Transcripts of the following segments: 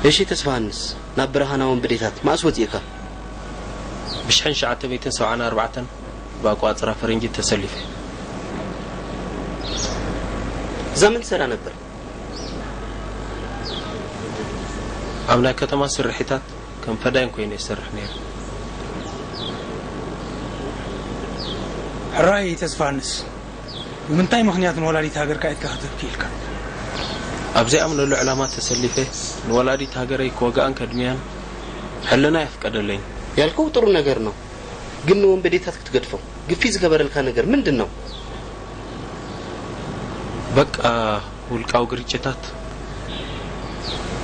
እሺ ተስፋሃንስ፣ ናብ ብርሃና ወንበዴታት መኣስ ወፂእካ? ብሽሕን ሸዓተ ሚእትን ሰብዓን ኣርባዕተን ብኣቋፅራ ፈረንጂ ተሰሊፈ። እዛ ምን ትሰራ ነበር? ኣብ ናይ ከተማ ስርሒታት ከም ፈዳይን ኮይነ ይሰርሕ ነይረ። ሕራይ ተስፋሃንስ፣ ብምንታይ ምኽንያት ንወላዲት ሃገርካ ኢድካ ክትህብ ክኢልካ? ኣብ ዘይኣምነሉ ዕላማ ተሰሊፈ፣ ንወላዲት ሃገረይ ክወግኣን ከድምያን ሕልና የፍቀደለይን። ያልከው ጥሩ ነገር ነው፣ ግን ንወንበዴታት ክትገድፎም ግፊት ዝገበረልካ ነገር ምንድን ነው? በቃ ውልቃዊ ግርጭታት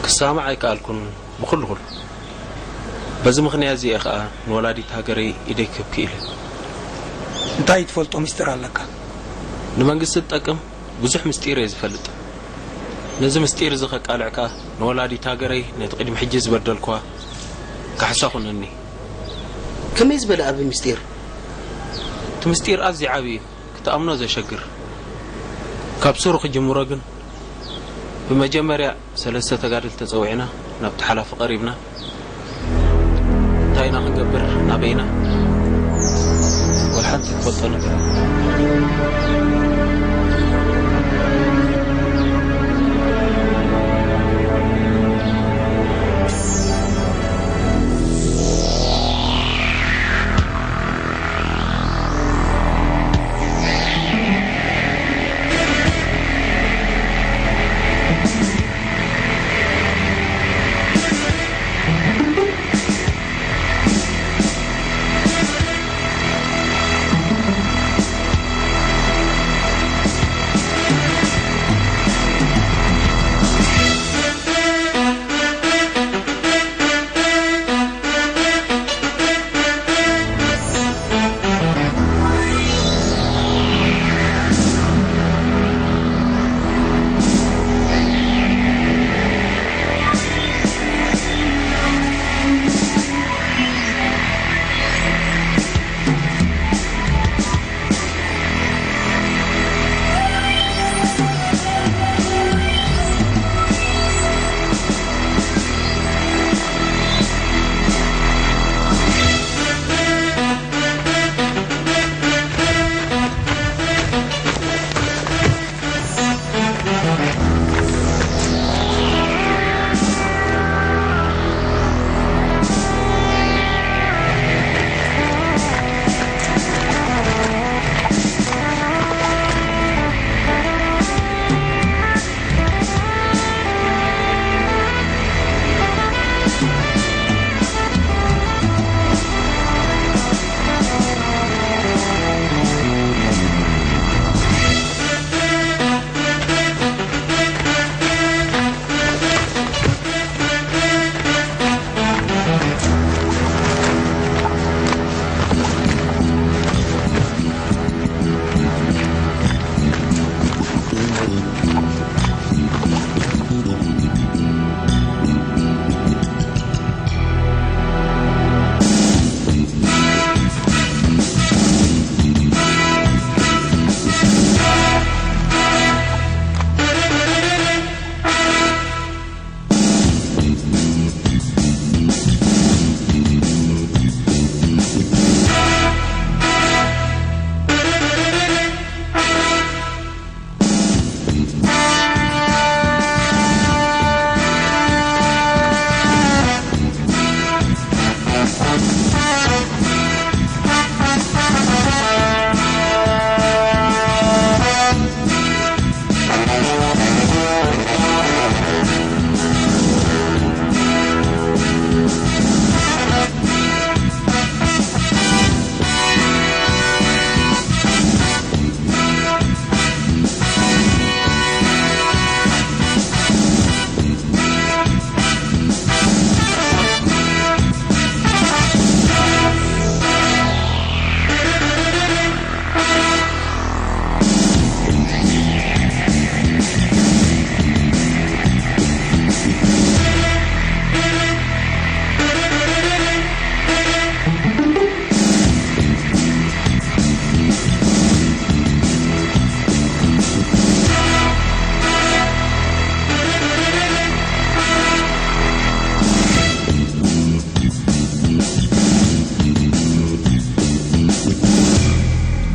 ክሳማዕ ኣይከኣልኩን ብኹሉ ኩሉ። በዚ ምኽንያት እዚ እየ ኸኣ ንወላዲት ሃገረይ ኢደይ ክህብ ክኢለ። እንታይ ትፈልጦ ምስጢር ኣለካ? ንመንግስቲ ዝጠቅም ብዙሕ ምስጢር እየ ዝፈልጥ። ነዚ ምስጢር እዚ ከቃልዕ ከኣ ንወላዲት ሃገረይ ነቲ ቅድሚ ሕጂ ዝበደልኩዋ ካሕሳ ኩነኒ። ከመይ ዝበለ ዓቢ ምስጢር? እቲ ምስጢር ኣዝዩ ዓቢ እዩ። ክትኣምኖ ዘሸግር። ካብ ስሩ ክጅምሮ ግን፣ ብመጀመርያ ሰለስተ ተጋደልቲ ተጸዊዕና ናብቲ ሓላፊ ቀሪብና፣ እንታይ ኢና ክንገብር፣ ናበይ ኢና፣ ወላ ሓንቲ ትፈልጦ ነገር።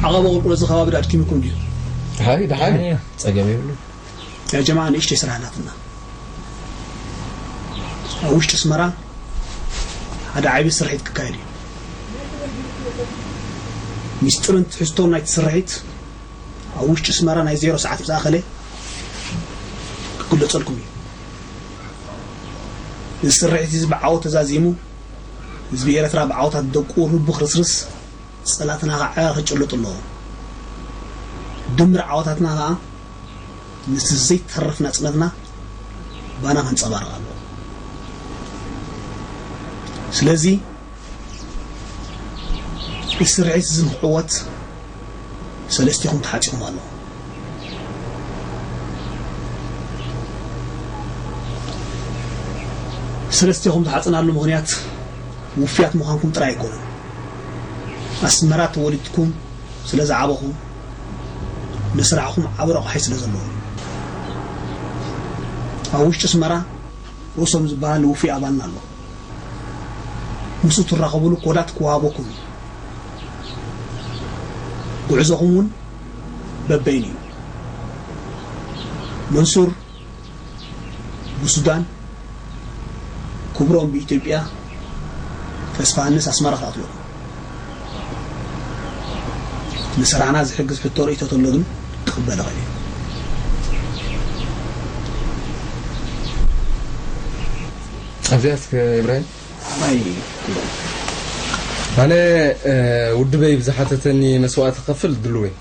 ዓቐባ ቁልቁለት እዚ ከባቢ ዶ ኣድኪምኩም ድዩ? ሃይ፣ ደሓን እዩ። ጸገም የብሉ። ያ ጀማዓ ንእሽተይ ስራሕ ናትና። ኣብ ውሽጢ ኣስመራ ሓደ ዓቢ ስርሒት ክካየድ እዩ። ሚስጥርን ትሕዝቶን ናይቲ ስርሒት ኣብ ውሽጢ ኣስመራ ናይ ዜሮ ሰዓት ምስ ኣኸለ ክግለጸልኩም እዩ። እዚ ስርሒት እዚ ብዓወት ተዛዚሙ፣ ህዝቢ ኤርትራ ብዓወታት ደቁ ርቡ ክርስርስ፣ ጸላእትና ከኣ ክጭልጥ ኣለዎ። ድምር ዓወታትና ከኣ ምስቲ ዘይተርፍ ናጽነትና ባና ከንጸባርቕ ኣለዎ። ስለዚ፣ እዚ ስርሒት እዚ ንክዕወት ሰለስቲኹም ተሓጺኹም ኣለኹም። ሰለስቲኹም ተሓጽናሉ ምኽንያት ውፍያት ምዃንኩም ጥራይ ኣይኮነን። ኣስመራ ተወሊድኩም ስለ ዝዓበኹም፣ ንስራሕኹም ዓቢ ረቑሒ ስለ ዘለዎ እዩ። ኣብ ውሽጢ ኣስመራ ርእሶም ዝበሃል ውፉይ ኣባልና ኣሎ። ምስኡ ትራኸብሉ ኮዳት ክወሃበኩም እዩ። ጉዕዞኹም እውን በበይኑ እዩ። መንሱር ብሱዳን፣ ክብሮም ብኢትዮጵያ፣ ተስፋሃንስ ኣስመራ ክትኣትዉ ኢኹም። ንስራሕና ዝሕግዝ ሕቶ ርእይቶ ተሎ ግን ክቕበል እኽእል እየ። ኣብዚኣ እስከ ኢብራሂም። ኣይ፣ ኣነ፣ እ፣ ውድበይ ብዝሓተተኒ መስዋእቲ ክኸፍል ድሉው እየ።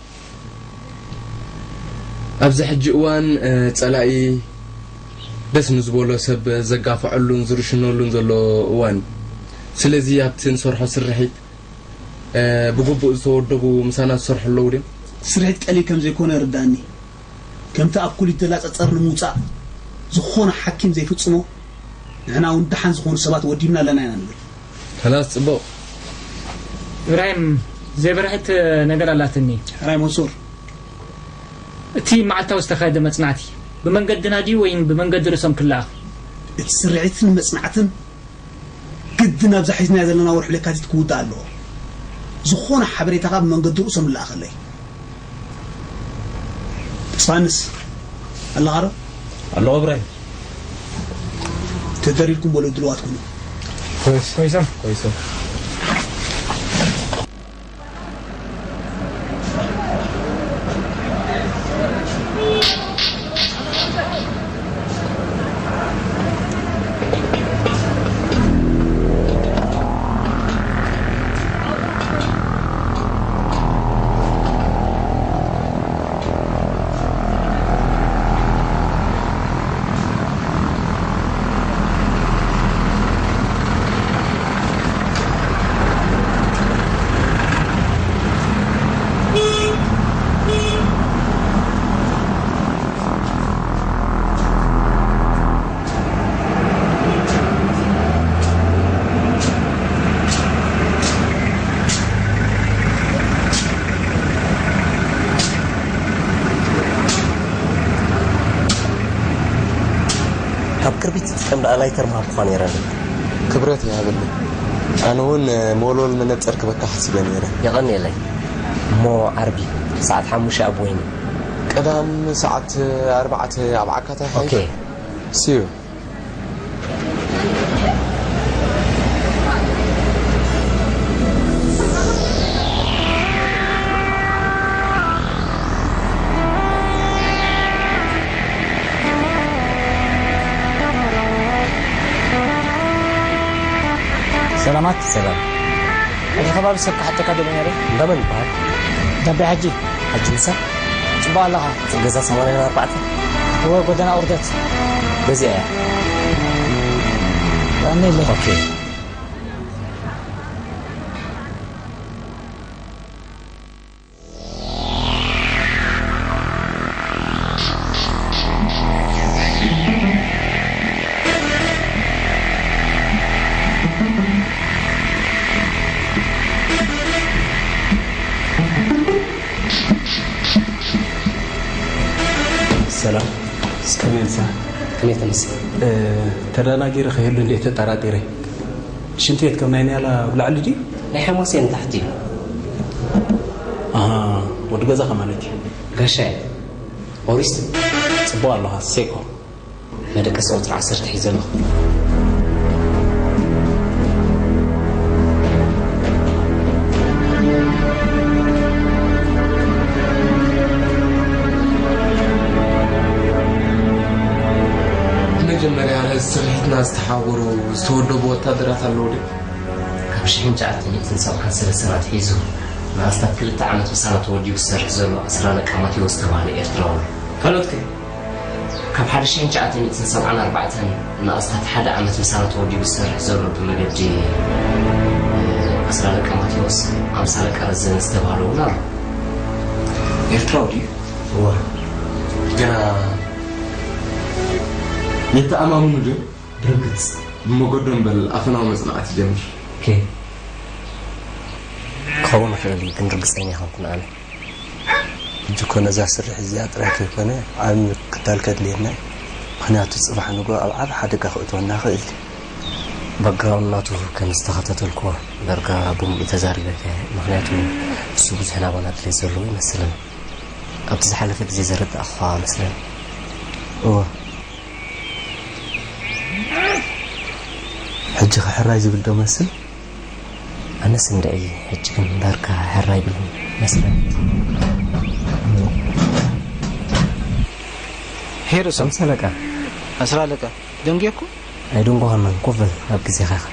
ኣብዚ ሕጂ እዋን፣ እ፣ ጸላኢ ደስ ንዝበሎ ሰብ ዘጋፍዐሉን ዝርሽነሉን ዘሎ እዋን እዩ። ስለዚ ኣብቲ ንሰርሖ ስርሒት፣ እ፣ ብግቡእ ዝተወደቡ ምሳና ዝሰርሑ ኣለዉ ድዮም? ስርሒት ቀሊል ከም ዘይኮነ ይርዳእኒ። ከምቲ ኣብ ኩሊት ዘላ ጸጸር ንምውጻእ ዝኾነ ሓኪም ዘይፍጽሞ፣ ንሕና እውን ደሓን ዝኾኑ ሰባት ወዲብና ኣለና ኢና ንብል። ከላስ ጽቡቕ። ኢብራሂም፣ ዘይበርሀት ነገር ኣላትኒ። ሕራይ መንሱር። እቲ መዓልታዊ ዝተኻየደ መጽናዕቲ ብመንገድና ድዩ ወይም ብመንገዲ ርእሶም ክለኣኽ? እቲ ስርዒትን መጽናዕትን ግድን ኣብዛ ሒዝናያ ዘለና ወርሒ ለካቲት ክውዳእ ኣለዎ። ዝኾነ ሓበሬታኻ ብመንገዲ ርእሶም ይለኣኸለይ። ተስፋንስ ኣለኻ ዶ? ኣለኹ እብራሂም። ተደሪርኩም በሉ፣ ድልዋት ኩኑ። ኮይስ። ኮይሶም። ኮይሶም። ካብ ክርቢት ትጥቀም ደኣ ላይተር ምሃብኩኻ ነይረ። ክብረት ይሃበለይ። ኣነ እውን መወልወል መነጸር ክበካ ሓሲበ ነይረ። የቐንየለይ። እሞ ዓርቢ ሰዓት ሓሙሽተ ኣብ ወይኒ። ቀዳም ሰዓት ኣርባዕተ ኣብ ዓካታይ ሓይሽ። ኦኬ። See you። ሰላማት። ሰላም። እዚ ከባቢ ሰብ ክሓተካ ደልየ ነይረ። እንዳመን ይበሃል? ዳቤ ሓጂ። ሓጂ ንሳ? ጽቡቕ ኣለኻ? ገዛ ሰማንያን ኣርባዕተን? እወ፣ ጎደና ቁርደት። በዚኣ እያ። ቀኒለይ። ኦኬ። ሰላም። ከመይ ምሳ? ከመይ ተመሲ? እ፣ ተደናጊረ ከይህሉ እንዴ ተጠራጢረ። ሽንቲ ቤት ከም ናይ ንያላ ኣብ ላዕሊ ድዩ? ናይ ሓሙስ እየ ንታሕቲ እዩ። ኣሃ፣ ገዛኻ ማለት እዩ። ጋሻይ፣ ኦሪስ ጽቡቕ ኣለኻ፣ ሴኮ። መደቀሲ ቁጽሪ ዓሰርተ ሒዘ ኣለኹ። መጀመርያ ነዚ ስርሒትና ዝተሓወሩ ዝተወደቡ ወታደራት ኣለዉ ድዩ? ካብ ሽሕን ትሽዓተ ሚእትን ሰብዓን ሰለስተን ኣትሒዙ ንኣስታት ክልተ ዓመት ምሳና ተወዲቡ ዝሰርሕ ዘሎ ኣስር ኣለቃ ማቴዎስ ዝተባህለ ኤርትራዊ። ካልኦት ከ? ካብ ሓደ ሽሕን ትሽዓተ ሚእትን ሰብዓን ኣርባዕተን ንኣስታት ሓደ ዓመት ምሳና ተወዲቡ ዝሰርሕ ዘሎ ብመገዲ፣ እ፣ ኣስር ኣለቃ ማቴዎስ፣ ኣምሳ ኣለቃ ረዘነ ዝተባህለ እውን ኣሎ። ኤርትራዊ ድዩ? እወ። ግና የተኣማምኑ ድዮም? ብርግጽ። ብመገዶም በል ኣፈናዊ መጽናዕቲ ጀምር። ኦኬ። ክኸውን ይኽእል እዩ፣ ግን ርግጸኛ ኣይኮንኩን ኣነ። ሕጂ እኮ ነዛ ስርሒት እዚኣ ጥራይ ከይኮነ፣ ዓቢ ምክትታል ከድልየና እዩ። ምኽንያቱ፣ ጽባሕ ንግሆ ኣብ ዓቢ ሓደጋ ከእትወና ይኽእል እዩ። ባክግራውንድ ናቱ ከም ዝተኸታተልኩዎ፣ ዳርጋ ብምሉእ ተዛሪበካ እየ። ምኽንያቱ፣ ንሱ ብዙሕ ናባና ድሌት ዘለዎ ይመስለኒ። ኣብቲ ዝሓለፈ ግዜ ዘረዳእኩኻ መስለኒ። እወ። ሕጂ ከ ሕራይ ዝብል ዶ መስል? ኣነስ እንድዒ፣ ሕጂ ግን ዳርጋ ሕራይ ይብል መስለኒ። ሄሎ፣ ኣምሳ ኣለቃ። ኣስር ኣለቃ፣ ደንጊየኩም? ኣይደንጎኻናን፣ ኮፍ በል፣ ኣብ ግዜኻ ኢኻ።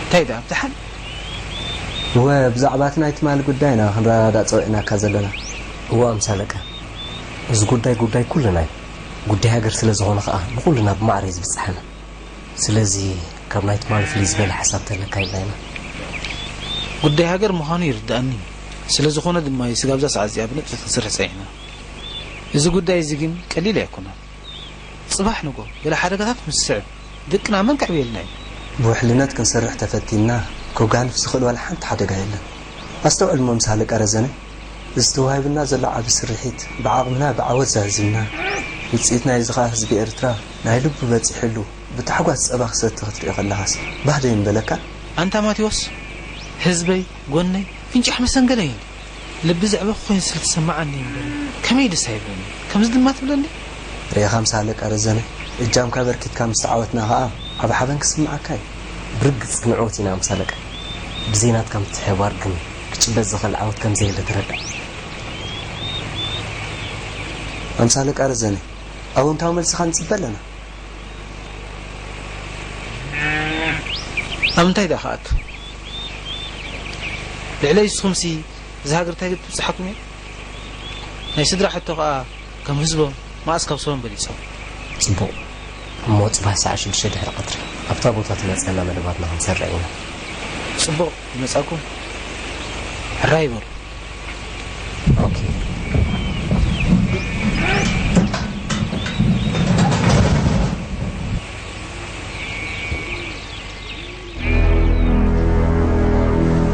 እንታይ ደኣ፣ ብደሓን? እወ፣ ብዛዕባ እቲ ናይ ትማሊ ጉዳይ ኢና ክንረዳዳእ ጸዊዕናካ ዘለና። እወ፣ ኣምሳ ኣለቃ። እዚ ጉዳይ ጉዳይ ኩልና እዩ። ጉዳይ ሃገር ስለ ዝኾነ ኸኣ ንኹልና ብማዕረ እዩ ዝብጽሓና። ስለዚ ካብ ናይ ትማሊ ፍልይ ዝበለ ሓሳብ ተለካ ኢልና ኢና። ጉዳይ ሃገር ምዃኑ ይርድኣኒ እዩ። ስለ ዝኾነ ድማ እዩ ስጋብ እዛ ሰዓት እዚኣ ብንጥፈት ክንሰርሕ ጸኒሕና። እዚ ጉዳይ እዚ ግን ቀሊል ኣይኮነን። ጽባሕ ንግሆ ገለ ሓደጋታት ምስ ዝስዕብ ደቅና መን ከዕብየልና እዩ? ብውሕልነት ክንሰርሕ ተፈቲንና ከጓንፍ ዝኽእል ዋላ ሓንቲ ሓደጋ የለን። ኣስተውዕል እሞ ኣምሳ ኣለቃ ረዘነ፣ እዚ ተዋሂቡና ዘሎ ዓቢ ስርሒት ብዓቕምና ብዓወት ዛዚምና፣ ውጽኢት ናይዚ ኸኣ ህዝቢ ኤርትራ ናይ ልቡ በጺሕሉ ብታሕጓስ ጸባ ክሰቲ ክትሪኦ ከለኻስ ባህ ዶ ይምበለካ? ኣንታ ማቴዎስ፣ ህዝበይ፣ ጎነይ፣ ፍንጫሕ መሰንገለይን። ልቢ ዘዕበኹ ኮይኑ ስለ ተሰማዓኒ እምበር፣ ከመይ ደስ ኣይብለኒ። ከምዚ ድማ ትብለኒ? ርኢኻ ኣምሳ ኣለቃ ረዘነ፣ እጃምካ ኣበርኪትካ ምስ ተዓወትና ኸኣ ዓቢ ሓበን ክስምዓካ እዩ። ብርግጽ ክንዕወት ኢና ኣምሳ ኣለቃ። ብዘይ ናትካ ምትሕብባር ግን ክጭበጥ ዝኽእል ዓወት ከም ዘየለ ተረዳእ። ኣምሳ ኣለቃ ረዘነ፣ ኣወንታዊ መልስኻ ንጽበ ኣለና። ኣብ እንታይ ደኣ ክኣቱ? ልዕለይ ንስኹምሲ እዛ ሃገር እንታይ ክትብጽሓኩም እያ? ናይ ስድራ ሕቶ ከኣ ከም ህዝቦም መኣስ ካብ ሰቦም በሊጾም። ጽቡቕ። እሞ ጽባሕ ሰዓት ሽዱሽተ ድሕሪ ቀትሪ ኣብታ ቦታ ትመጸና መደባትና ክንሰርዕ ኢና። ጽቡቕ፣ ይመጻኩም። ሕራይ ይበሉ። ኦኬ።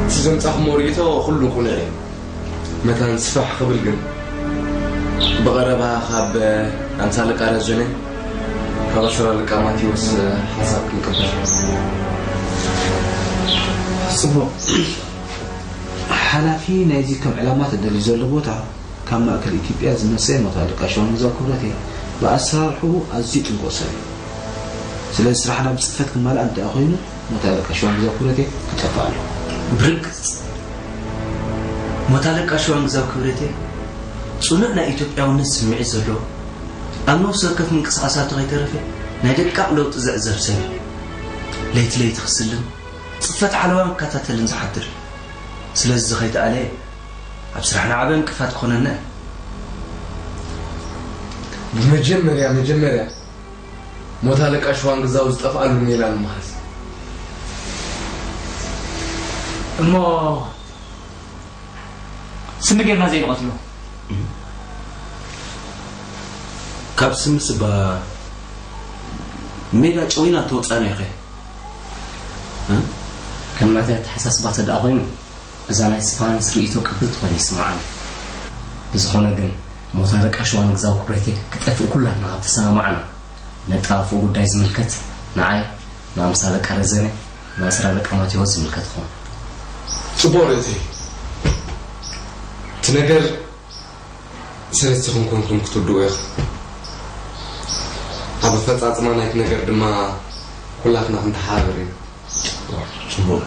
እቲ ዘምጻኹሞ ርእይቶ ኩሉ ቅኑዕ እዩ። መታን ስፋሕ ክብል ግን፣ ብቐረባ ካብ ኣምሳ ኣለቃ ረዘነ፣ ካብ ኣስር ኣለቃ ማቴዎስ ሓሳብ ክንቅበል። ጽቡቕ። ሓላፊ ናይዚ ከም ዕላማ ተደልዩ ዘሎ ቦታ፣ ካብ ማእከል ኢትዮጵያ ዝመጸ ሞት ኣለቃ ሸዋንግዛው ክብረቴ ብኣሰራርሕኡ ኣዝዩ ጥንቁቕ ሰብ እዩ። ስለዚ ስራሕና ብጽፈት ክማልእ እንተኣ ኮይኑ፣ ሞት ኣለቃ ሸዋንግዛው ክብረቴ ክጠፍእ ኣለዎ። ብርግጽ፣ ሞት ኣለቃ ሸዋንግዛው ክብረቴ ጽኑዕ ናይ ኢትዮጵያውነት ስምዒት ዘለዎ፣ ኣብ ነፍሲ ወከፍ ምንቅስቓሳቱ ከይተረፈ ናይ ደቃቕ ለውጢ ዝዕዘብ ሰብ እዩ። ለይቲ ለይቲ ክስልን ጽፈት ሓለዋን ክከታተልን ዝሓድር እዩ። ስለዚ ከይተኣለየ ኣብ ስራሕና ዓቢ ዕንቅፋት ክኾነና እዩ። ብመጀመርያ መጀመርያ ሞት ኣለቃ ሽዋንግዛው ዝጠፍኣሉ ሜላ ንምሓዝ። እሞ ስሚ ጌርና ዘይንቐትሎ? ካብ ስምስ እባ ሜላ ጨዊና ተወጻእናዮ ኸ? እ? ከም ናተይ ኣተሓሳስባ ተደኣ ኮይኑ፣ እዛ ናይ ስፋንስ ርእይቶ ቅብልቲ ኮይና ይስምዓኒ። ብዝኾነ ግን፣ ሞት ኣለቃ ሽዋንግዛው ክብረቴ ክጠፍእ ኩላትና ካብ ተሰማማዕና፣ ነጣፍኦ ጉዳይ ዝምልከት ንዓይ፣ ንኣምሳ ኣለቃ ረዘነ፣ ንኣስር ኣለቃ ማቴዎስ ዝምልከት ይኸውን። ጽቡቕ ርእሲ። እቲ ነገር ሰለስቲኹም ኮንኩም ክትውድኡ ኢኹም። ኣብ ኣፈጻጽማ ናይቲ ነገር ድማ ኩላትና ክንተሓባበር ኢና። ጽቡቕ።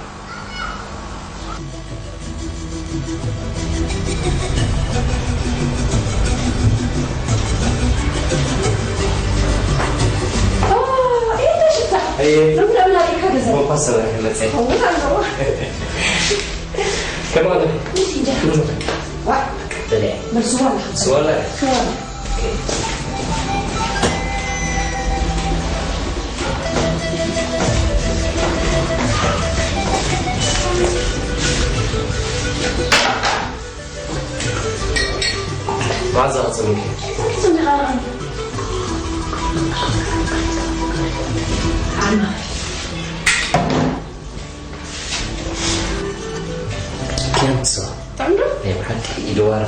ኪያምሶ ጥዕምዶ ናይ ብሓቂ ኢልዋራ።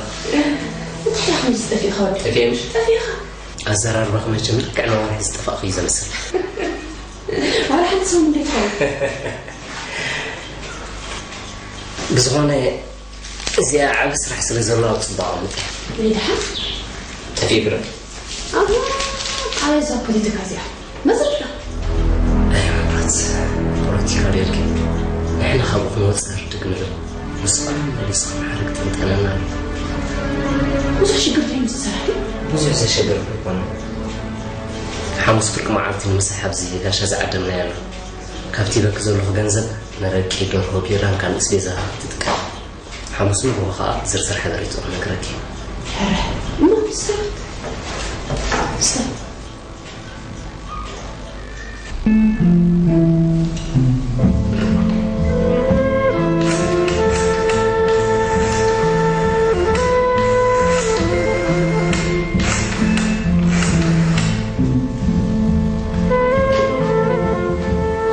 እንታይ ኢኻ ከምዚ ጠፊእኻ ወዲ? ጠፊእምሽ? ጠፊእኻ። ኣዘራርባኺ መቸም ልክዕ ነዋርሒ ዝጠፋእኹ እዩ ዘምስል። ዋላ ሓንቲ ሰሙን እንዴት ኾነ? ብዝኾነ እዚኣ ዓቢ ስራሕ ስለ ዘለዋ ብጽቡቕ ኣቐምጥ። ይድሓን? ጠፊእኪ ዶ? ኣዋ፣ ኣበይ እዛ ፖለቲካ እዚኣ? መዘርግዳ። ኣይ መብራት፣ ፖለቲካ ጌርኪ ንሕና ካብኡ ክንወጽእ ህርድግ ንብል። ንስኻ መሊስኻ ማዕረ ክጥንጠነና ኣሎ። ብዙሕ ሽግር ድዩ ምስ ዝሰርሕ? ብዙሕ ዘሸግር ኣይኮነን። ሓሙስ ፍርቂ መዓልቲ ንምሳሕ ኣብዚ ጋሻ ዝዓደምናዮ ኣሎ። ካብቲ ሂበኪ ዘለኹ ገንዘብ ንረቂ፣ ደርሆ፣ ቢራን ካልእ ኣስቤዛ ትጥቀም። ሓሙስ ንግሆ ኸኣ ዝርዝር ሓበሬትኡ ክነግረኪ እየ። ሕራይ እሞ፣ ስተ፣ ስተ።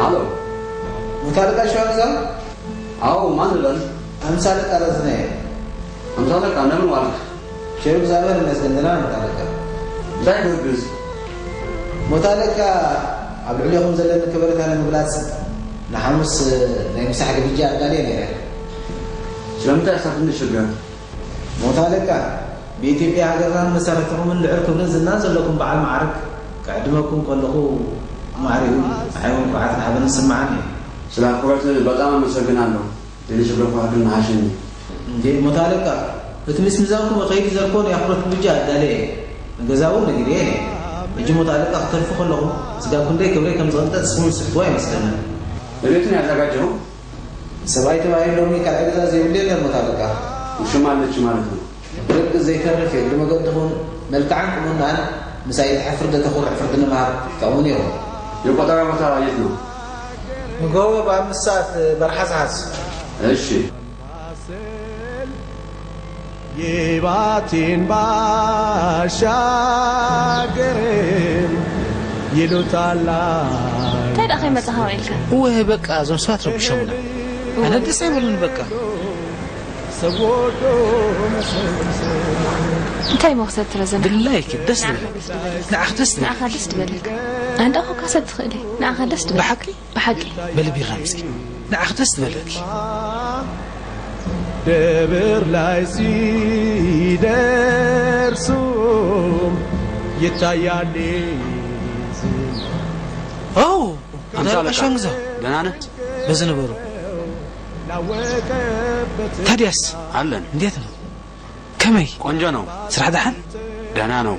ሃሎ፣ ሙታርቃ ሸዋንዛ? ኣዎ፣ ማን ልበል? ኣምሳ ኣለቃ ረዝነ እየ። ኣምሳ ኣለቃ፣ እንደምን ዋልክ? ቸር፣ እግዚኣብሔር ይመስገን፣ ደህና ነኝ። ሙታለቃ። እንታይ ክሕግዝ? ሙታለቃ፣ ኣብ ልዕሌኹም ዘለኒ ከበሬታ ንምግላጽ ንሓሙስ ናይ ምሳሕ ግብጃ ኣዳልየ ነይረ። ስለምንታይ እስኻ ትንሽ ሽግር? ሙታለቃ፣ ብኢትዮጵያ ሃገርናን መሰረትኹምን ልዑል ክብርን ዝናን ዘለኩም በዓል መዓርግ፣ ክዕድመኩም ከለኹ ማዕሪኡ ንዓይ እውን ኩርዓትን ሓበንን ዝስምዓኒ እዩ። ስለ ኣኽብሮት በጣም ኣመሰግናለሁ። ሌሎች ብረኳ ግን መሃሸኒ። እንዴ ሙታለቃ፣ እቲ ምስ ሚዛንኩም ከይዲ ዘልኮ ናይ ኣኽብሮት ግብጃ ኣዳልየ እየ። ንገዛ እውን ነጊረዮ ነይረ። ሕጂ ሙታለቃ ክትተርፉ ከለኹም ስጋብ ክንደይ ክብረይ ከም ዝቕንጠጥ ንስኹም ዝትሕትዎ ኣይመስለንን። ንቤቱን ያዘጋጀው? ሰብኣይ ተባሂሉ ሎሚ ካልኣይ ገዛ ዘይብሉ የለን ሙታለቃ። ውሽማ ኣለች ማለት ነው። ብርግጽ ዘይተርፍ እዩ። እግሪ መገድኹም መልክዓን ቁመናን ምሳይ ትሕፍር ዶ ተኹርዕ ፍርዲ ንምሃብ ይጠቕሙኒ እዮም። የቆጠራ ቦታ የት ነው? ንግሆ ብኣምስት ሰዓት በርሓ ዝሓዝ። እሺ። ይባቲን ባሻገርን ይሉታላ። እንታይ ደኣ ከይመጻኻ ውዒልካ? እወ በቃ እዞም ሰባት ረቢሾምና። ኣነ ደስ ኣይበሉን በቃ። ሰብ ወዶ መሰልሰል። እንታይ እሞ ክሰቲ ረዘነ? ድላይኪ ደስ ዝበለኪ። ንዓኺ ደስ ዝበለኪ። ንዓኻ ደስ ዝበለካ። ኣነ ደኣ ኮካ ክሰቲ ትኽእል እየ። ንዓኻ ደስ ዝበለካ። ብሓቂ? ብሓቂ። በሊ ቢራ ኣምፅኢ። ንዓኺ ደስ ዝበለኪ። ደብር ላይ ሲደርሱ ይታያል ዝና። ኦ! ኣምሳ ኣለቃ። ሸንግዛ። ደህና ነህ? በዚ ነበሩ። ታዲያስ? አለን። እንዴት ነው? ከመይ? ቆንጆ ነው። ስራሕ ደሓን? ደህና ነው።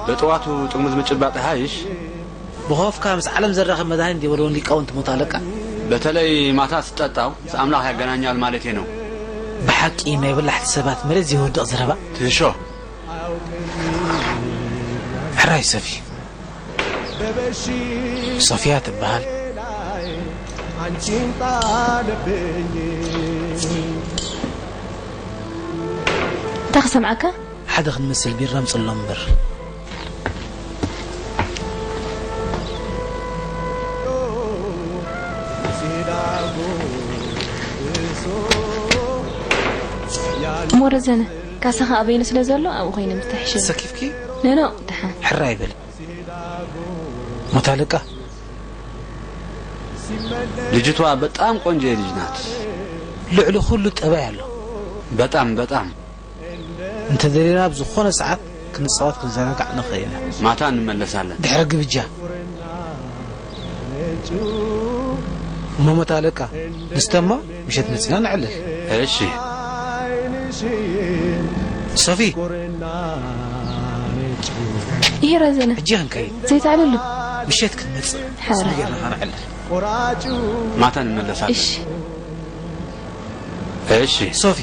በጠዋቱ ጥርሙዝ መጨባጥ ሃይሽ። ብኾፍካ ምስ ዓለም ዘራኽብ መድሃኒት የብልዎን ሊቃውንቲ ሙታለቃ። በተለይ ማታ ስጠጣው ምስ ኣምላኽ ያገናኛል ማለቴ ነው። ብሓቂ ናይ በላሕቲ ሰባት መሬት ዘይወድቕ ዘረባ። ትንሾ። ሕራይ ሰፊ። ሶፊያ ትበሃል። እንታይ ክሰምዓካ? ሓደ ክንመስል ቢራ ኣምጽሎም እምበር። እሞ ረዘነ፣ ካሳኻ ኣበይኑ ስለ ዘሎ ኣብኡ ኮይነ ምስተሐሸ። ሰኪፍኪ? ኖ ኖ፣ ደሓን። ሕራይ በል። ሞት ኣለቃ። ልጅቷ በጣም ቆንጆ ልጅ ናት። ልዕሊ ኩሉ ጠባይ ኣሎ። በጣም፣ በጣም። እንተደሊና ኣብ ዝኾነ ሰዓት ክንጻወት ክንዘናጋዕ ንኽእል ኢና። ማታ እንመለሳለን። ድሕሪ ግብጃ። እሞ መቶ ኣለቃ፣ ንስተሞ ምሸት መጺና ነዕልል። እሺ። ሶፊ። ይሄ ረዘነ። ሕጂ ክንከይድ። ዘይተዕልሉ። ምሸት ክንመጽእ። ሓራ። ስለ ጌርና ኸነዕልል። ማታ እንመለሳለን። እሺ። እሺ። ሶፊ።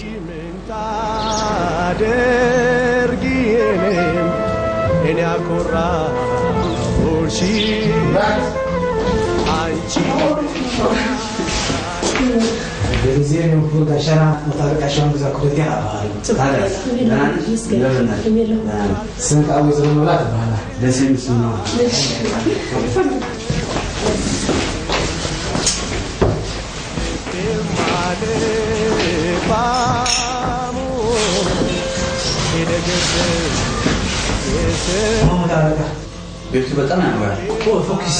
ስም ከዓ ወይዘሮ መብራት ይበሃላ። ደስ የምስል ነው። ቤቱ በጣም ያምራል። ፎክስ።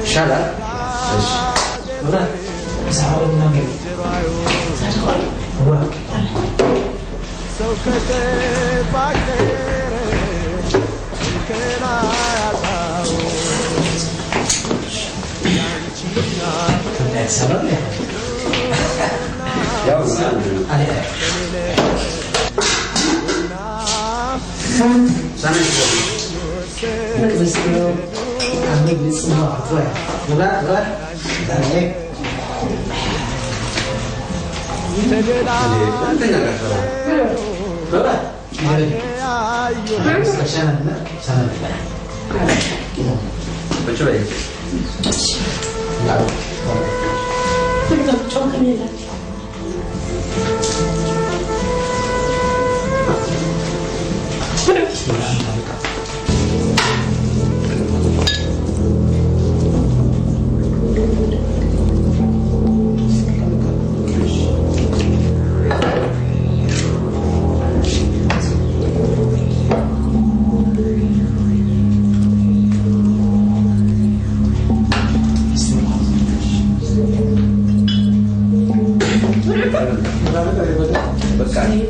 ይሻላል። እሺ። ንብላዕ መታ በቃ ሕጂ።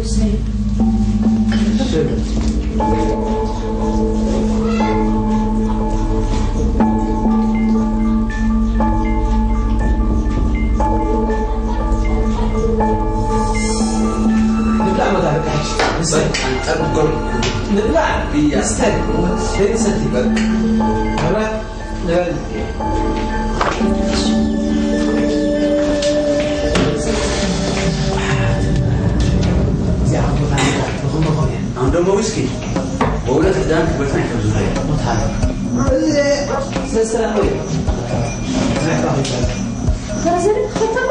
ንስተ። በቃ፣ ጠብቆም። ንብላዕ። እያ። ንስተ። ዘይንሰቲ። በቃ። መብራት ንበል። እዚኣ ቦታ ንብላዕ። ንኹን ንኹን እያ። አሁን ደግሞ ዊስኪ። በእውነት ክዳን ክበትን አይከብድም። ቦታ ነው። እዚህ ስስራ ነው። ተረዘነ ከተማ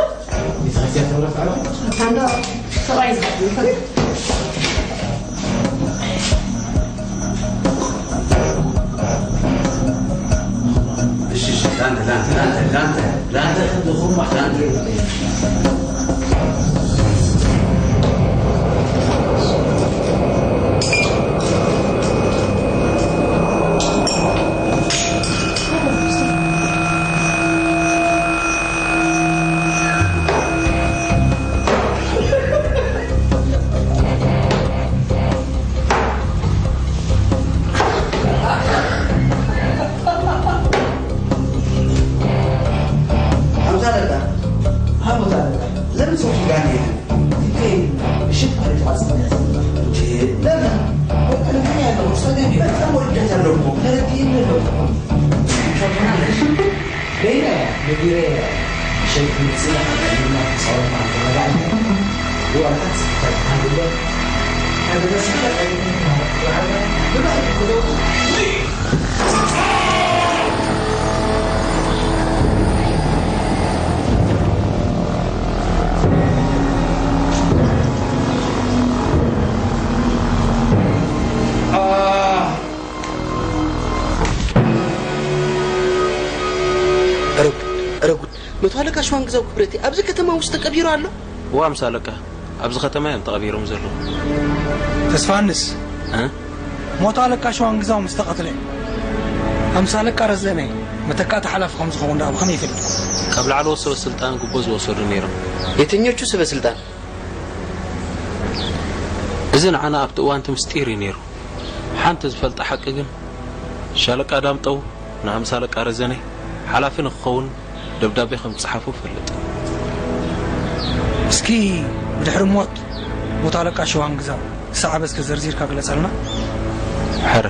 ፋንግዛው ክብረቲ ኣብዚ ከተማ ውስጥ ተቀቢሩ ኣሎ። እዋ፣ ምስ ኣለቃ ኣብዚ ከተማ እዮም ተቐቢሮም ዘለዉ። ተስፋንስ እ? ሞት ኣለቃ ሸዋን ግዛው ምስ ተቐትለ፣ ሃምሳ ኣለቃ ረዘነ መተካእቲ ሓላፊ ከም ዝኸውን ደኣ ብኸመይ ይፈልጥኩም? ካብ ላዕለዎት ሰበ ስልጣን ጉቦ ዝወሰዱ ነይሮም። የትኞቹ ሰበ ስልጣን? እዚ ንዓና ኣብቲ እዋንቲ ምስጢር እዩ ነይሩ። ሓንቲ ዝፈልጣ ሓቂ ግን፣ ሻለቃ ዳምጠው ንሃምሳ ኣለቃ ረዘነ ሓላፊ ንክኸውን ደብዳቤ ከም ዝጸሓፉ እፈልጥ። እስኪ ብድሕሪ ሞት ሞት ኣለቃ ሸዋን ግዛው ዝሰዓበ እስከ ዘርዚርካ ግለጸልና። ሕረ።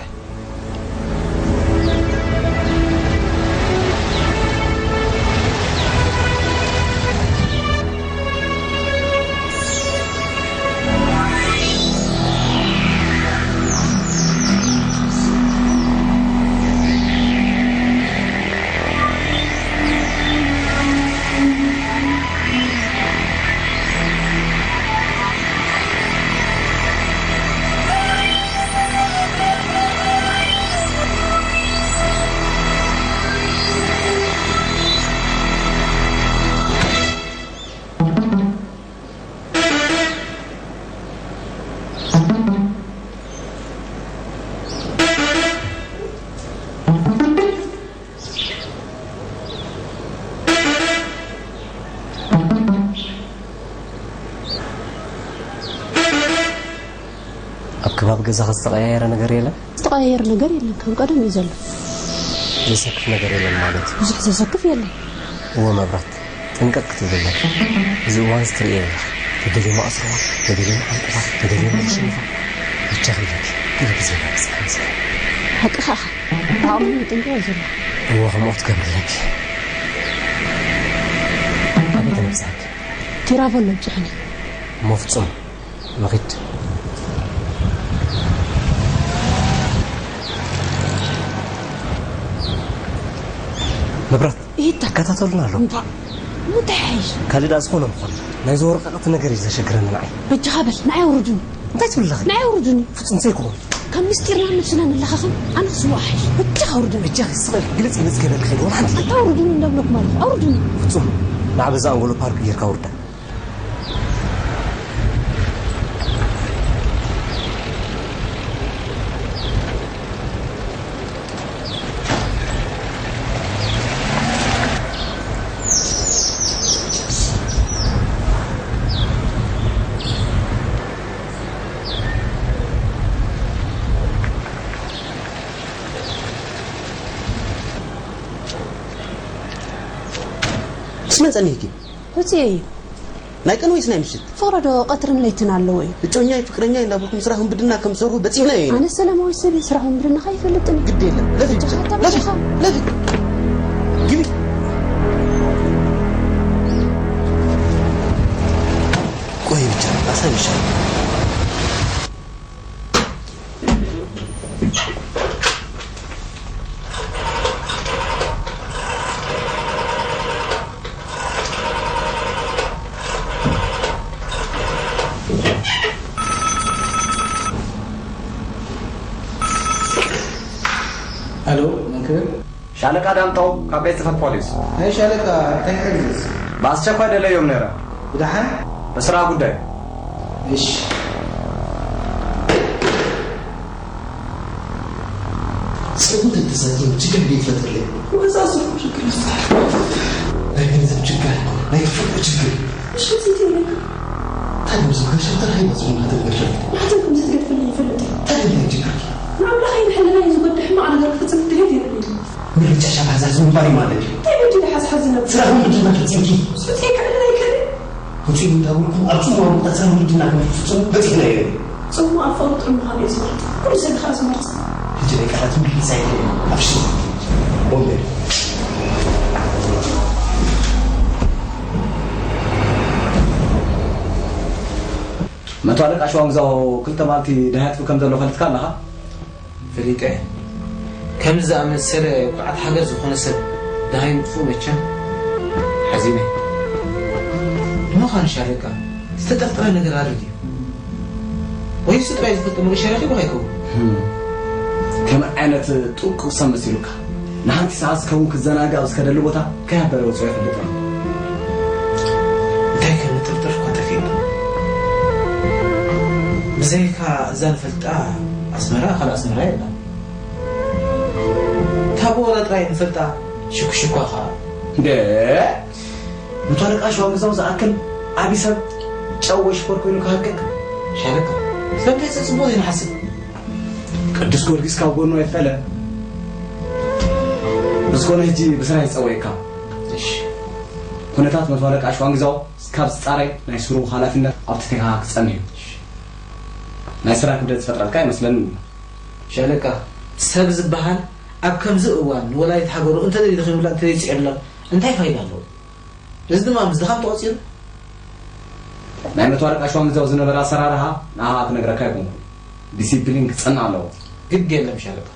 ኣብ ከባቢ ገዛኻ ዝተቐያየረ ነገር የለን? ዝተቐያየረ ነገር የለን፣ ከም ቀደም እዩ ዘሎ። ዘሰክፍ ነገር የለን ማለት እዩ? ብዙሕ ዘሰክፍ የለን። እወ መብራት፣ ጥንቅቕ ክትብል ኣለካ። እዚ እዋን እዚ ትርእዮ ኣለኻ። ተደልዩ መኣስርኻ፣ ተደልዩ መዓንጥኻ፣ ተደልዩ መሽንኻ። ብቻ ከይለኪ፣ ገለ ግዜ ኢና ንስኻ ንስኻ። ሓቅኻ ኢኻ። ብዓቕሚ ጥንቅቕ ዘሎ። እወ፣ ከምኡ ክትገብሪ ኣለኪ። ኣበይ ተነብጻ? ቲራቮን ነብጽሑኒ። እሞ ፍጹም፣ ንኺድ። መብራት፣ ኢታ። ይከታተሉና ኣለዉ። እንታ፣ እንታይ ሓይሽ? ካልእ ደኣ ዝኾነ ምዃኑ። ናይዚ ወረቓቕቲ ነገር እዩ ዘሸግረኒ ንዓይ። በጃኻ በል፣ ንዓይ ኣውርዱኒ። እንታይ ትብል ኣለኺ? ንዓይ ኣውርዱኒ። ፍጹም፣ ዘይኮነ። ካብ ምስጢርና ነብስና ንለኻኽን፣ ኣነ ክስዋእ ሓይሽ። በጃኻ ኣውርዱኒ። በጃኺ ስቕ ኢልኪ ግልጽ ግልጽ ገይረ ልኸይድ፣ ወላ ሓንቲ። ኣታ ኣውርዱኒ እንደብለኩም ኣለኹ፣ ኣውርዱኒ። ፍጹም፣ ንዓ በዛ ኣንጎሎ ፓርክ ጌርካ ውርዳ። ምስ መን ጸኒሕኪ? ወጺኤ እዩ። ናይ ቀን ወይስ ናይ ምሽት? ፍቕሪ ዶ ቀትርን ለይትን ኣለዎ እዩ? እጮኛይ፣ ፍቅረኛይ እናበልኩም ስራሕ ውንብድና ከም ዝሰርሑ በጺሕናዮ ኢና። ኣነ ሰላማዊ ሰብ እየ፣ ስራሕ ውንብድና ከይፈልጥን እዩ። ግድ የለን። ለፊ፣ ብቻ ለፊ፣ ሓታ ለፊ፣ ብቻ። ለፊ። ግቢ። ቆይ ብቻ፣ ኣሳይሻለሁ። ኣሎ፣ መን ክብል? ሻለቃ ዳምጠው ካብ ቤት ጽሕፈት ፖሊስ። ኣይ ሻለቃ፣ እንታይ ክሕግዝ? ብኣስቸኳይ ደለዮም ነይረ። ብደሓን? በስራ ጉዳይ። እሺ። ጸጉር እንተሳኪ ችግር ቢፈጥርልኝ። ወዛ ዝኹ ችግር ይፍታል። ናይ ገንዘብ ችግር ኣይኮነ፣ ናይ ተፈጥሮ ችግር። እሺ፣ እዚ ትብለካ? ታዲያ ብዙ ገርሸፍተር ሃይማኖት ዝሆን ሃተም ገርሸፍተር። ማሕተም ከም ዘትገድፍልኝ ይፈልጥ እዩ። ታዲያ እንታይ ችግር? ንኣምላኸይ ንሕልናይ ዝጎድእ ሕማቕ ነገር ክፍጽም ድሌት የብለይን። ምርጫ ሻብ ሃዛዝ ምንባር እዩ ማለት እዩ። እንታይ በዲለ ሓዝሓዝ ዝነብር? ስራሕ ምንድን ፈጺምኪ? ስርተይ ክዕልል ኣይክእልን። ውፅኢ እንዳበልኩም ኣብ ፅሙዋ ቦታ ስራሕ ምንድን ከም ትፍጽሙ በፂሕና እዩ። ጽሙዋ ኣብ ፍቕሪ ጥዑም ምዃኑ እየ ዝመርጽ። ኩሉ ሰብ ከኣ ዝመርጽ። ሕጂ ናይ ቃላት ምልልስ ኣይኮነን። ኣብ ሽም ቦምቤ። መቶ ኣለቃ ሸዋንግዛው ክልተ መዓልቲ ደሃይ ኣጥፍእ ከም ዘሎ ፈሊጥካ ኣለኻ? ፈሊጠ። ከምዚ ዝኣመሰለ ኩዓት ሃገር ዝኾነ ሰብ ደሃይ ምጥፍኡ መቸም ሓዚነ። ንምዃኑ ሻለቃ፣ ዝተጠርጠረ ነገር ኣሎ ድዩ? ወይስ ጥራይ ዝፈልጦ መገሻ ረኺቡ ከይከውን? ህም። ከመይ ዓይነት ጥንቁቕ ሰብ መሲሉካ? ንሓንቲ ሰዓት ዝከውን ክዘናጋዕ ኣብ ዝኸደሉ ቦታ ከይሃበረ ወፂኡ ኣይፈልጥን። እንታይ ከም ንጥርጥር እኳ ጠፊእና። ብዘይካ እዛ ንፈልጣ ኣስመራ፣ ካልእ ኣስመራ የላን። ታቦ ወረ ጥራይ ንፈልጣ ሽኩሽኳ ኸኣ። እንደ መቶ ኣለቃ ሸዋንግዛው ዝኣክል ዓቢ ሰብ ጨው ወይ ሽኮር ኮይኑ ክሃቅቅ? ሻለቃ፣ ስለምንታይ ጽጽቡቕ ዘይንሓስብ? ቅዱስ ጊዮርጊስ ካብ ጎኑ ኣይፈለ። ብዝኾነ ሕጂ ብስራሕ ይጸወየካ። እሺ። ኩነታት መቶ ኣለቃ ሸዋንግዛው እስካብ ዝጻረይ ናይ ስሩ ሓላፍነት ኣብ ትሕቴኻ ክጸንሕ እዩ። ናይ ስራሕ ክብደት ዝፈጥረልካ ኣይመስለንን። ሻለቃ፣ ሰብ ዝበሃል ኣብ ከምዚ እዋን ንወላዲት ሃገሩ እንተደልዩ ደኺሙላ፣ እንተደልዩ ጽዒሩላ እንታይ ፋይዳ ኣለዎ? እዚ ድማ ምስ ድኻም ተቖጺሩ። ናይ መቶ ኣለቃ ሸዋንግዛው ዝነበረ ኣሰራርሓ ንዓኻ ክነግረካ ኣይኮንኩን። ዲሲፕሊን ክጸንዕ ኣለዎ። ግድ የለን ሻለቃ።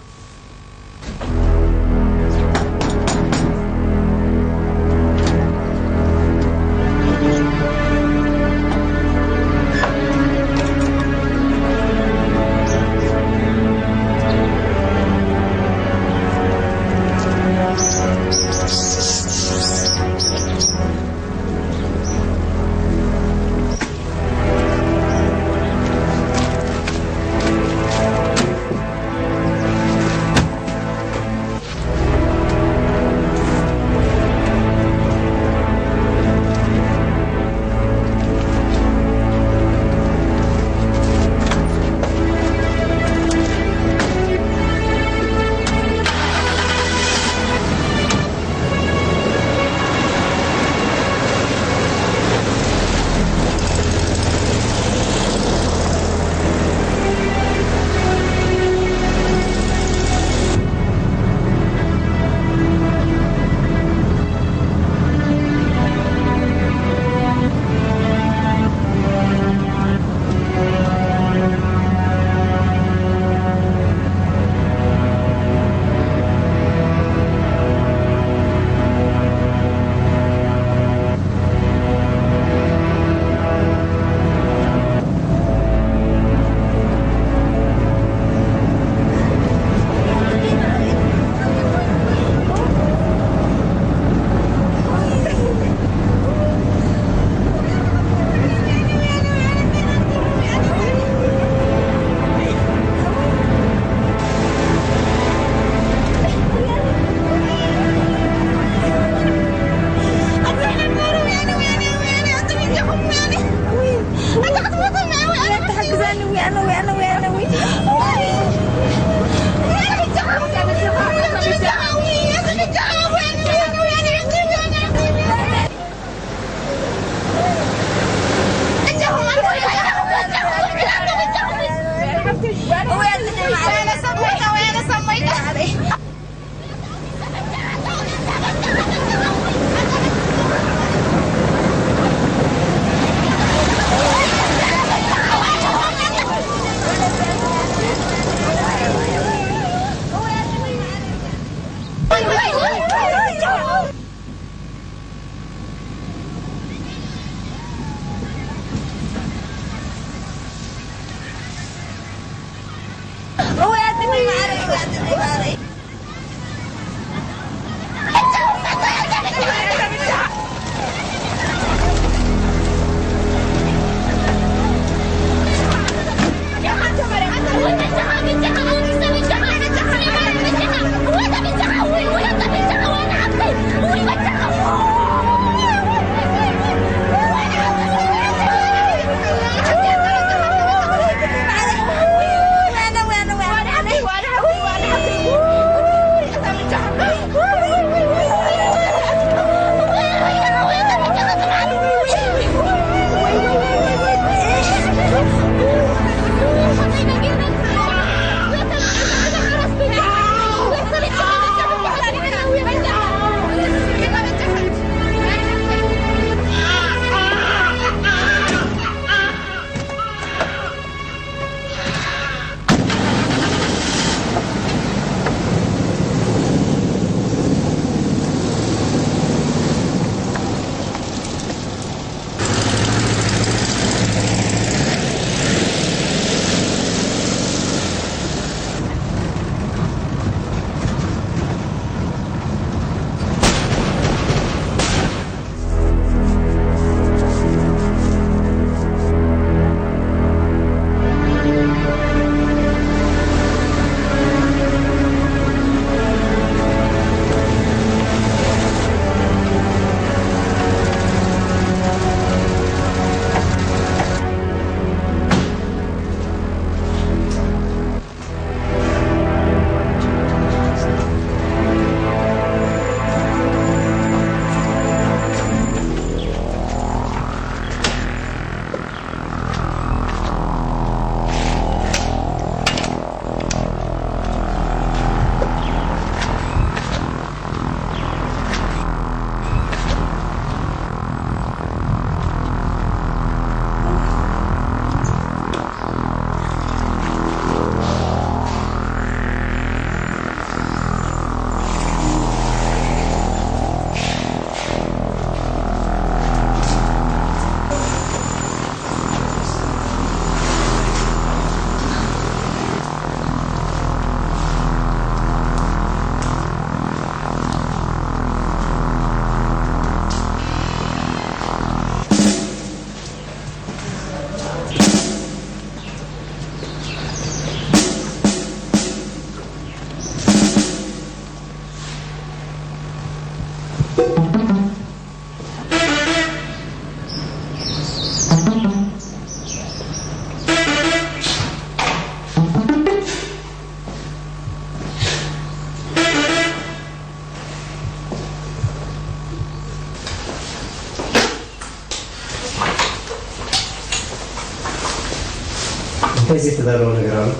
እንታይ ዘይተዳለወ ነገር ኣሎ?